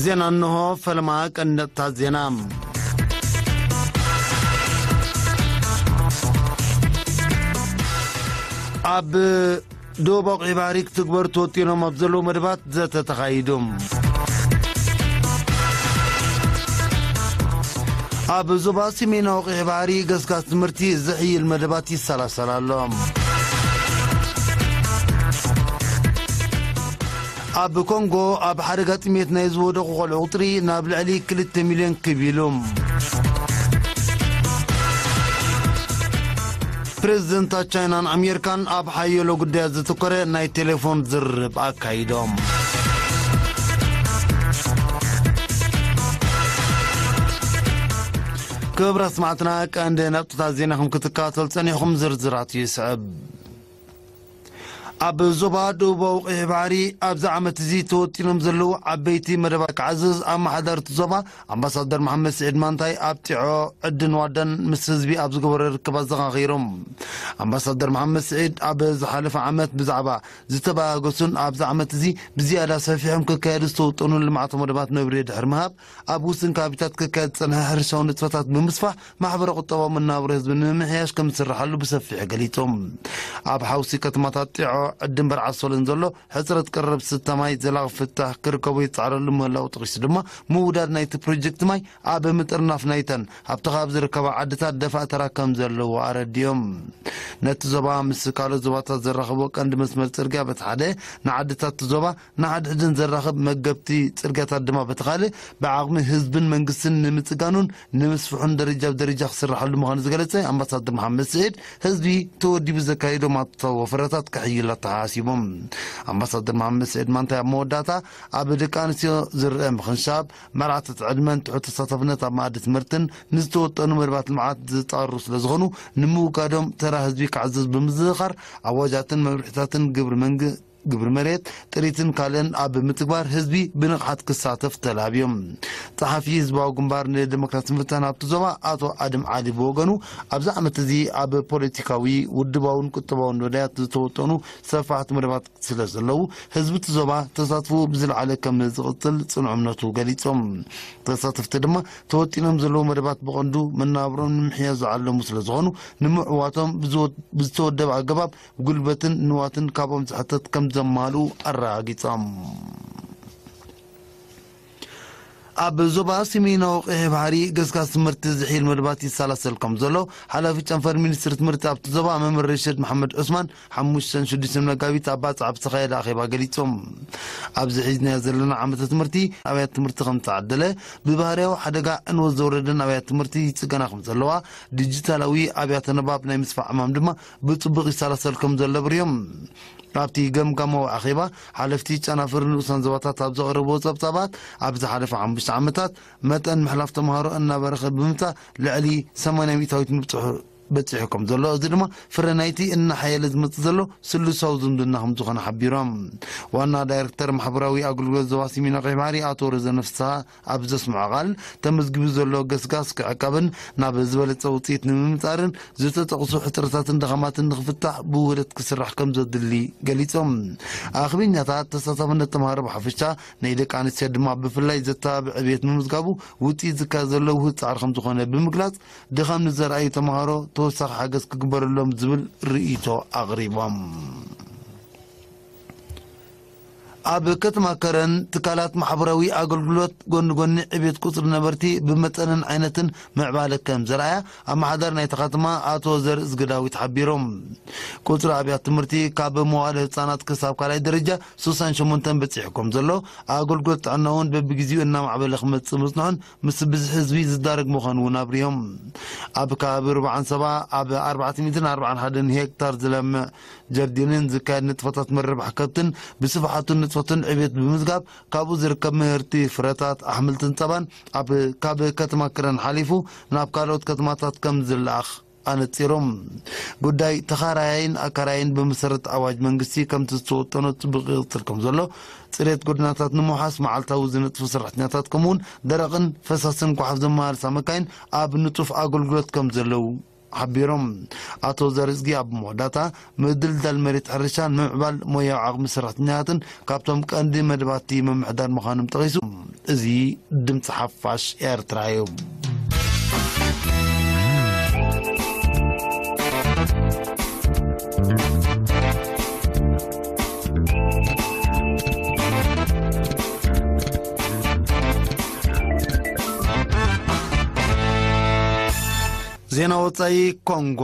ዜና እንሆ። ፈለማ ቀንዲ ነጥብታት ዜና። ኣብ ደቡብ ኣውቅዒ ባሕሪ ክትግበር ተወጢኖም ኣብ ዘለዉ መደባት ዘተ ተኻይዱ። ኣብ ዞባ ሰሜናዊ ኣውቅዒ ባሕሪ ገስጋስ ትምህርቲ ዝሕይል መደባት ይሰላሰል ኣሎ። ኣብ ኮንጎ ኣብ ሓደጋ ጥሜት ናይ ዝወደቑ ቆልዑ ቁጽሪ ናብ ልዕሊ ክልተ ሚልዮን ክብ ኢሉ። ፕሬዝደንታት ቻይናን ኣሜሪካን ኣብ ሓየሎ ጉዳያት ዘተኮረ ናይ ቴሌፎን ዝርርብ ኣካይዶም። ክብራት ሰማዕትና ቀንዲ ነጥብታት ዜና ከም ክትከታተሉ ጸኒሕኩም ዝርዝራቱ ይስዕብ። ኣብ ዞባ ደቡባዊ ቀይሕ ባሕሪ ኣብዚ ዓመት እዚ ተወጢኖም ዘለዉ ዓበይቲ መደባት ክዓዝዝ ኣመሓዳርቲ ዞባ ኣምባሳደር መሓመድ ስዒድ ማንታይ ኣብ ጢዖ ዕድን ዋዳን ምስ ህዝቢ ኣብ ዝገበሮ ርክብ ኣዘኻኺሮም። ኣምባሳደር መሓመድ ስዒድ ኣብ ዝሓለፈ ዓመት ብዛዕባ ዝተበጋገሱን ኣብዚ ዓመት እዚ ብዝያዳ ሰፊሖም ክካየዱ ዝተወጠኑ ልምዓታዊ መደባት መብርሂ ድሕሪ ምሃብ ኣብ ውስን ከባቢታት ክካየድ ዝጸንሐ ሕርሻዊ ንጥፈታት ብምስፋሕ ማሕበረ ቁጠባዊ መናብሮ ህዝቢ ንምምሕያሽ ከም ዝስርሓሉ ብሰፊሑ ገሊጹ። ኣብ ሓውሲ ከተማታት ጢዖ፣ ዕድን በርዓሶልን ዘሎ ሕጽረት ቀረብ ዝስተ ማይ ዘላቒ ፍታሕ ክርከቦ ይጻዕረሉ ምህላው ጠቒሱ ድማ ምውዳድ ናይቲ ፕሮጀክት ማይ ኣብ ምጥርናፍ ናይተን ኣብቲ ከባቢ ዝርከባ ዓድታት ደፋእ ተራ ከም ዘለዎ ኣረዲኦም። ነቲ ዞባ ምስ ካልኦት ዞባታት ዘራኽቦ ቀንዲ መስመር ጽርግያ በቲ ሓደ ንዓድታት እቲ ዞባ ንሓድሕድን ዘራኽብ መገብቲ ጽርግያታት ድማ በቲ ካልእ ብዓቕሚ ህዝብን መንግስትን ንምጽጋኑን ንምስፍሑን ደረጃ ብደረጃ ክስርሓሉ ምዃኑ ዝገለጸ ኣምባሳደር መሓመድ ስዒድ ህዝቢ ተወዲቡ ዘካየዶ ማእቶታዊ ወፈረታት ክሕይል ኣተሓሳሲቦም። ኣምባሳደር መሓመድ ስዒድ ማንታይ ኣብ መወዳእታ ኣብ ደቂ ኣንስትዮ ዝረአ ምኽንሻብ፣ መርዓታት ዕድመን ትሑት ተሳታፍነት ኣብ መኣዲ ትምህርትን ንዝተወጠኑ መደባት ልምዓት ዝጻረሩ ስለ ዝኾኑ ንምውጋዶም ተራ ህዝቢ ክዕዘዝ ብምዝኽኻር ኣዋጃትን መምርሒታትን ግብሪ መንግ ግብሪ መሬት ጥሪትን ካልእን ኣብ ምትግባር ህዝቢ ብንቕሓት ክሳተፍ ተላብዮም። ጸሓፊ ህዝባዊ ግንባር ንደሞክራሲ ምፍታን ኣብቲ ዞባ ኣቶ ኣድም ዓሊ ብወገኑ ኣብዚ ዓመት እዚ ኣብ ፖለቲካዊ፣ ውድባውን ቁጠባውን መዳያት ዝተወጠኑ ሰፋሕቲ መደባት ስለ ዘለዉ ህዝቢ እቲ ዞባ ተሳትፎ ብዝለዓለ ከም ዝቕጽል ጽኑዕ እምነቱ ገሊጾም። ተሳተፍቲ ድማ ተወጢኖም ዘለዉ መደባት ብቐንዱ መናብሮም ንምሕያዝ ዝዓለሙ ስለ ዝኾኑ ንምዕዋቶም ብዝወ-፣ ብዝተወደበ ኣገባብ ጉልበትን ንዋትን ካብኦም ዝሕተት ከም ዘማልኡ ኣረጋጊጾም። ኣብ ዞባ ሰሜናዊ ቀይሕ ባሕሪ ገስጋስ ትምህርቲ ዝሕይል መደባት ይሰላሰል ከም ዘሎ ሓላፊ ጨንፈር ሚኒስትሪ ትምህርቲ ኣብቲ ዞባ መምህር ርሽድ መሓመድ ዑስማን ሓሙሽተን ሽዱሽተን መጋቢት ኣብ ባጽዕ ኣብ ዝተኻየደ ኣኼባ ገሊጾም። ኣብዚ ሒዝናዮ ዘለና ዓመተ ትምህርቲ ኣብያተ ትምህርቲ ከም ዝተዓደለ፣ ብባህርያዊ ሓደጋ ዕንወት ዘውረደን ኣብያተ ትምህርቲ ይጽገና ከም ዘለዋ፣ ዲጂታላዊ ኣብያተ ንባብ ናይ ምስፋሕ ዕማም ድማ ብጽቡቕ ይሰላሰል ከም ዘሎ ኣብሪሆም። ኣብቲ ገምጋማዊ ኣኼባ፣ ሓለፍቲ ጨናፍር ንኡሳን ዞባታት ኣብ ዘቕረብዎ ጸብጻባት፣ ኣብ ዝሓለፈ ሓሙሽተ ዓመታት መጠን ምሕላፍ ተምሃሮ እናበረኸ ብምምጻእ ልዕሊ ሰማንያ ሚእታዊት ምብጽሑ በጺሑ ከም ዘሎ፣ እዚ ድማ ፍረ ናይቲ እናሓየለ ዝመጽእ ዘሎ ስሉሳዊ ዝምድና ከም ዝኾነ ሓቢሮም። ዋና ዳይሬክተር ማሕበራዊ ኣገልግሎት ዞባ ሰሜን ቀይሕ ባሕሪ ኣቶ ረዘነ ፍስሃ ኣብ ዘስምዖ ቃል፣ ተመዝጊቡ ዘሎ ገስጋስ ክዕቀብን ናብ ዝበለጸ ውጽኢት ንምምጻርን ዝተጠቕሱ ሕጽረታትን ድኻማትን ንኽፍታሕ ብውህደት ክስራሕ ከም ዘድሊ ገሊጾም። ኣኽቢኛታት ተሳታፍነት ተምሃሮ ብሓፈሻ ናይ ደቂ ኣንስትዮ ድማ ብፍላይ ዘተባብዕ ዕብየት ምምዝጋቡ ውጽኢት ዝካየድ ዘሎ ውህድ ጻዕሪ ከም ዝኾነ ብምግላጽ፣ ድኻም ንዘርኣዩ ተምሃሮ ተወሳኺ ሓገዝ ክግበረሎም ዝብል ርእይቶ ኣቕሪቦም። ኣብ ከተማ ከረን ትካላት ማሕበራዊ ኣገልግሎት ጎኒ ጎኒ ዕብየት ቁጽሪ ነበርቲ ብመጠንን ዓይነትን ምዕባለ ከም ዘርኣያ ኣመሓዳሪ ናይታ ከተማ ኣቶ ዘርእዝጊ ዳዊት ሓቢሮም። ቁጽሪ ኣብያት ትምህርቲ ካብ መዋእለ ህጻናት ክሳብ ካልኣይ ደረጃ ስሳን ሸሞንተን በጺሑ ከም ዘሎ፣ ኣገልግሎት ጥዕና እውን በብግዜኡ እናማዕበለ ክመጽእ ምጽንሑን ምስ ብዝሒ ህዝቢ ዝዳረግ ምዃኑ እውን ኣብሪሆም። ኣብ ከባቢ ሩባዓን ሰባ ኣብ ኣርባዕተ ሚእትን ኣርባዓን ሓደን ሄክታር ዝለምዕ ጀርዲንን ዝካየድ ንጥፈታት ምርባሕ ከብትን ብስፍሓቱን ንጥፈቱን ዕብየት ብምዝጋብ ካብኡ ዝርከብ ምህርቲ ፍረታት ኣሕምልትን ጸባን ኣብ ካብ ከተማ ክረን ሓሊፉ ናብ ካልኦት ከተማታት ከም ዝለኣኽ ኣነጺሮም። ጉዳይ ተኻራያይን ኣካራይን ብመሰረት ኣዋጅ መንግስቲ ከምቲ ዝተወጠኖ ጽቡቕ ይቕጽል ከም ዘሎ፣ ጽሬት ጎደናታት ንምውሓስ መዓልታዊ ዝነጥፉ ሰራሕተኛታት ከምኡውን ደረቕን ፈሳስን ጓሓፍ ዘመላልሳ መካይን ኣብ ንጡፍ ኣገልግሎት ከም ዘለዉ ሓቢሮም። ኣቶ ዘርእዝጊ ኣብ መወዳእታ ምድልዳል መሬት ሕርሻን ምምዕባል ሞያዊ ዓቕሚ ሰራሕተኛታትን ካብቶም ቀንዲ መደባቲ ምምሕዳር ምዃኖም ጠቒሱ። እዚ ድምፂ ሓፋሽ ኤርትራ እዩ። ዜና ወፃኢ። ኮንጎ።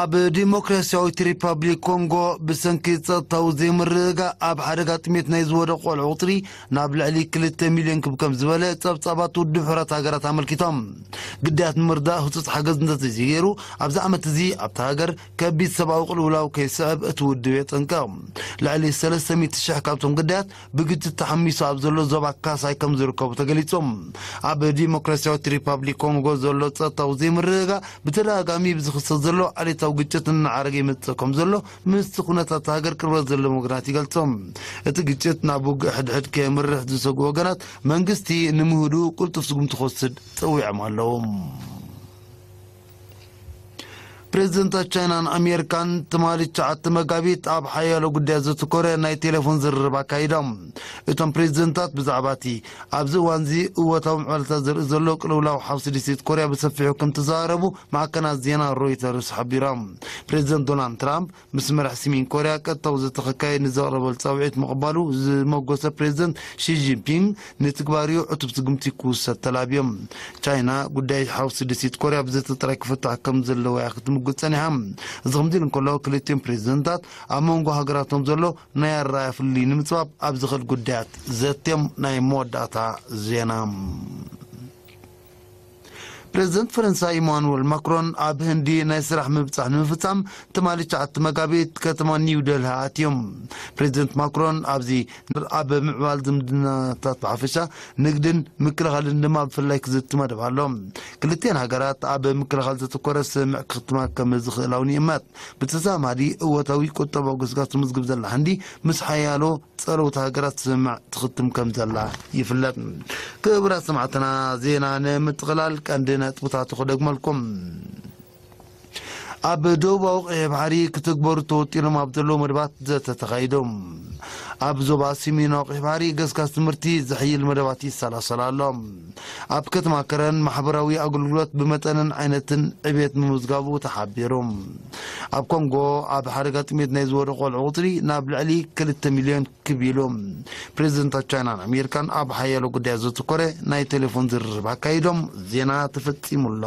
ኣብ ዲሞክራሲያዊት ሪፓብሊክ ኮንጎ ብሰንኪ ጸጥታዊ ዘይምርግጋእ ኣብ ሓደጋ ጥሜት ናይ ዝወደቑ ቆልዑ ቁጽሪ ናብ ልዕሊ ክልተ ሚልዮን ክብ ከም ዝበለ ጸብጻባት ውድብ ሕቡራት ሃገራት ኣመልኪቶም። ግዳያት ንምርዳእ ህጹጽ ሓገዝ እንተዘይገይሩ፣ ኣብዚ ዓመት እዚ ኣብታ ሃገር ከቢድ ሰብኣዊ ቅልውላው ከይስዕብ እቲ ውድብ የጠንቅቕ። ልዕሊ ሰለስተ ሚእቲ ሽሕ ካብቶም ግዳያት ብግጭት ተሓሚሱ ኣብ ዘሎ ዞባ ካሳይ ከም ዝርከቡ ተገሊጹ። ኣብ ዲሞክራሲያዊት ሪፓብሊክ ኮንጎ ዘሎ ጸጥታዊ ዘይምርግጋእ ብተደጋጋሚ ብዝኽሰት ዘሎ ዓሌታዊ ግጭት እናዓረገ ይመጽእ ከም ዘሎ ምስቲ ኩነታት ሃገር ቅርበት ዘለዎም ወገናት ይገልጹ። እቲ ግጭት ናብ ውግእ ሕድሕድ ከየምርሕ ዝሰግኡ ወገናት መንግስቲ ንምህድኡ ቅልጡፍ ስጉምቲ ክወስድ ጸዊዖም ኣለዉ። ፕሬዚደንታት ቻይናን ኣሜሪካን ትማሊ ትሽዓተ መጋቢት ኣብ ሓያሎ ጉዳያት ዘተኮረ ናይ ቴሌፎን ዝርርብ ኣካይዶም። እቶም ፕሬዚደንታት ብዛዕባ እቲ ኣብዚ እዋንዚ እወታዊ ምዕባለታት ዘርኢ ዘሎ ቅልውላው ሓውሲ ደሴት ኮርያ ብሰፊሑ ከም ተዘራረቡ ማዕከናት ዜና ሮይተርስ ሓቢሮም። ፕሬዚደንት ዶናልድ ትራምፕ ምስ መራሒ ሰሜን ኮርያ ቀጥታዊ ዘተ ክካየድ ንዘቕረበሉ ጻውዒት ምቕባሉ ዝመጎሰ ፕሬዚደንት ሺ ጂንፒንግ፣ ንትግባርኡ ዕቱብ ስጉምቲ ክውሰድ ተላብዮም። ቻይና ጉዳይ ሓውሲ ደሴት ኮርያ ብዘተ ጥራይ ክፍታሕ ከም ዘለዎ እያ ክትምጉት ጸኒሓ። እዚ ከምዚ ኢሉ እንከሎ፣ ክልቲኦም ፕሬዚደንታት ኣብ መንጎ ሃገራቶም ዘሎ ናይ ኣረኣእያ ፍልልይ ንምጽባብ ኣብ ዝኽእል ጉዳያት ዘትዮም። ናይ መወዳእታ ዜና። ፕሬዚደንት ፈረንሳ ኢማኑኤል ማክሮን ኣብ ህንዲ ናይ ስራሕ ምብጻሕ ንምፍጻም ትማሊ ትሽዓተ መጋቢት ከተማ ኒው ደልሂ ኣትዮም። ፕሬዚደንት ማክሮን ኣብዚ ኣብ ምዕባል ዝምድናታት ብሓፈሻ፣ ንግድን ምክልኻልን ድማ ብፍላይ ክዝቲ መደብ ኣሎ። ክልቲአን ሃገራት ኣብ ምክልኻል ዘተኮረ ስምምዕ ክኽትማ ከም ዝኽእላ እውን ይእመት። ብተዛማዲ እወታዊ ቁጠባዊ ግስጋስ ትምዝግብ ዘላ ህንዲ ምስ ሓያሎ ጸለውቲ ሃገራት ስምምዕ ትኽትም ከም ዘላ ይፍለጥ። ክቡራት ሰማዕትና፣ ዜና ንምጥቕላል ቀንዲ ነጥብታቱ ክደግመልኩም። ኣብ ደቡባዊ ቀይሕ ባሕሪ ክትግበሩ ተወጢኖም ኣብ ዘለዉ መደባት ዘተ ተኻይዶም። ኣብ ዞባ ሰሜናዊ ቀይሕ ባሕሪ ገስጋስ ትምህርቲ ዘሕይል መደባት ይሰላሰል ኣሎ። ኣብ ከተማ ከረን ማሕበራዊ ኣገልግሎት ብመጠንን ዓይነትን ዕቤት ምምዝጋቡ ተሓቢሩ። ኣብ ኮንጎ ኣብ ሓደጋ ጥሜት ናይ ዝወደቑ ቆልዑ ቁጽሪ ናብ ልዕሊ ክልተ ሚልዮን ክብ ኢሉ። ፕሬዚደንታት ቻይናን ኣሜሪካን ኣብ ሓያሎ ጉዳያት ዘተኮረ ናይ ቴሌፎን ዝርርብ ኣካይዶም። ዜና ተፈጺሙ ኣሎ።